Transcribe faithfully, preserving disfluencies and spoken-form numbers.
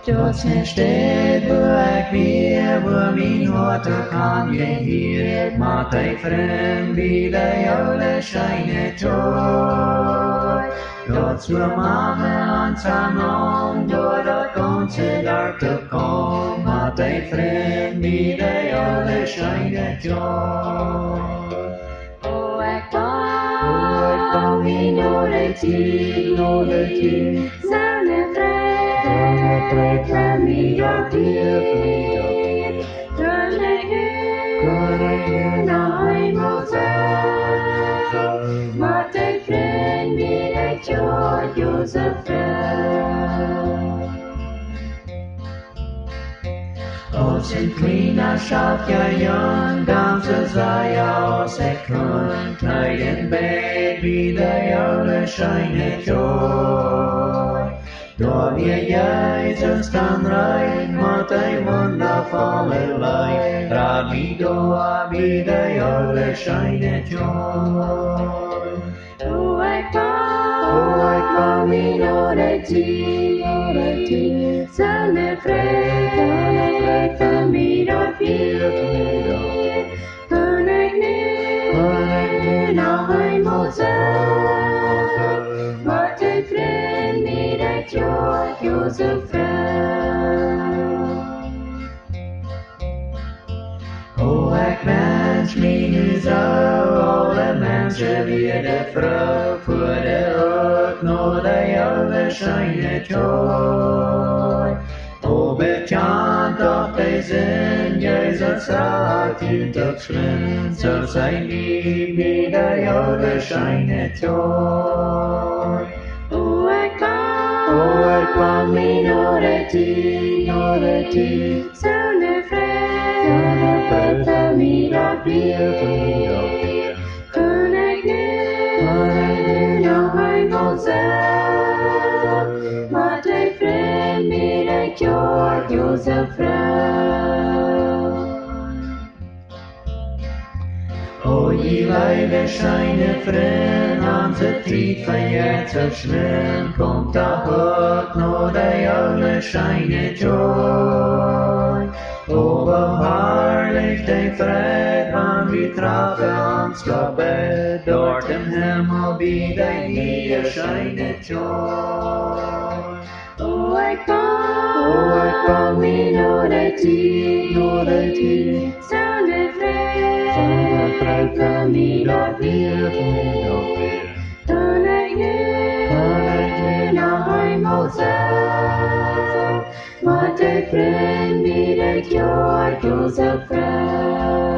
Daut es ne Städ, wua ekj wia, wua mien Hoat uk han jehieet, met de Frind bie de goode scheene Kjoakj. Daut es wua Mame ons aunnaum, doa daut gaunze Darp to komen, met de Frind bie de goode scheene Kjoakj. O, ekj bang, o, ekj bang mie no de Tiet, no de Tiet. Sennen Frind, sennen Frind, fa mie daut Diet. Kunn ekj nu, kunn ekj nu noch eemol sennen, met de Frind, met de Kjoakj, Josef Frind. Aus een kjliena Schaftja Jung, gaunz sea aus ekj kunn, kjneed ekj bie de goode scheene Kjoakj. Doa wia Jesus dan reed, met een wundavolle Leet, rad mie doa bie de goode scheene Kjoakj. O, ekj bang, o, ekj bang mie no de Tiet, no de Tiet. Sennen Frind, sennen Frind, fa mie daut Diet. Kunn ekj nu, kunn ekj nu noch eemol sennen, met de Frind, met de Kjoakj, Josef Frind. O, ekj wensch mie nu soo, aule Menschen wieren froo, fuaren uk no de goode scheene Kjoakj. O, bekjant doch de Sind, Jesus rad junt uk schwind, soo sie mie bie de goode scheene Kjoakj. O, ekj bang, o, ekj bang mie no de Tiet, no de Tiet. Sennen Frind, sennen Frind, fa mie daut Diet. Kunn ekj nu, kunn ekj nu noch eemol sennen, met de Frind, met de Kjoakj, Josef Frind. O jie leewe scheene Frind, onse Tiet vejeit soo schwind, komt doch uk no de goode scheene Kjoakj. O, woo harlich de Freid, wan wie trafen ons doabie, doa em Himmel bie de goode scheene Kjoakj. O, ekj bang, o, ekj bang mie no de Tiet, no de Tiet. Sennen Frind, sennen Frind, fa mie daut Diet. Kunn ekj nu, kunn ekj nu noch eemol sennen, met de Frind, met de Kjoakj, Josef Frind.